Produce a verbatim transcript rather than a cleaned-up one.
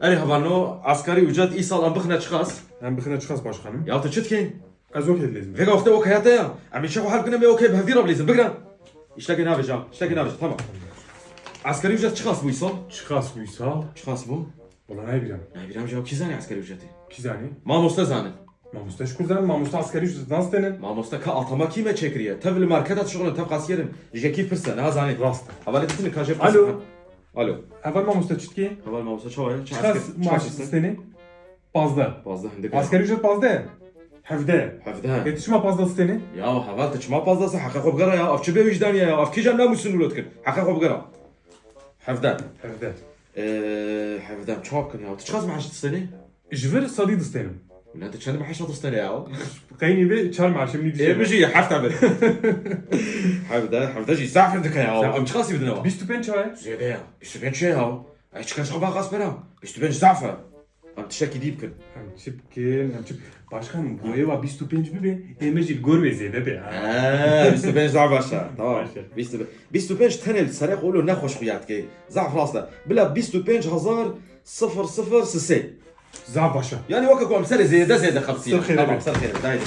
Erê hevalno, asgari ücret îsal em bixine çiqas? Em bixine çiqas başkanım? Ya tu çi dikî? Ez okey dilêzim. Vêga wextê okey hate ya. Em îşe xwe hel bikine, em ê okey bi hevdî re bilîzin. Bigre. Îştekê navêje, îştekê navêje, tamam. Asgari ücret çiqas bû îsal? Çiqas bû îsal? Çiqas bû? Wala nayê bîra min. Nayê bîra min jî, kî zanî asgari ücretê? Kî zanî? Mamoste zanî. Mamoste ji ku zanî, mamoste asgari ücret nastêne. Mamoste ka atama kî me çêkiriye? Tev li marketa dişuxulin, tev qasiyê in. Ji kî pirse, niha zanî. Rast e. Hevalê dîtin ka jê pirse. Alo. Alo. Heval mamoste çi dikî? Heval mamoste çawa ye? Çi Çiqas asker-, çi maaş asker- distêne? Pazdeh. Pazdeh hindik e. Asgari ücret pazdeh. Hevdeh. Hevdeh. E, tu çima pazdeh distêne? Ya heval, tu çima pazdeh se, heqê xwe bigera ya. Ev çi bêwîcdanî ye ya? Ev kîjan namusî wilo dikir? Heqê xwe bigera. Hevdeh. Hevdeh. Ee, hevdeh. Çawa bikin ya? Tu çiqas maaş distênî? Ji vir sedî distênim. Ne, tu çend maaş distênî ya? Qeynî vê çar maaşê min Ê dişê. Bijî, hevdeh bin. Hevdeh, hevdeh jî zaf hindik e ya. Zaf. Em çiqasî bidin ewa? Bîst û pênc çawa ye? Zêde ya. Bîst û pênc çi ye ya? Ay, çiqas xwe baqas pera. Bîst û pênc zaf e. Em tiştekî dî bikin. Em çi bikin? Em çi... Başkan, goyê wa bîst û pênc bibe, ê min jî li gor wê zêde be, ha? He, bîst û pênc zaf baş e. Tamam. Baş e. Bîst û pênc, bîst û pênc tenê li serê xwe wilo nexweş xuya dike. Zaf rast e. Bila bîst û pênc hezar sifir sifir sisê. Zaf baş e. Yani weke ku em serê zêde zêde xebisîne. Ser xêre be. Tamam, ser xêre. Dayê.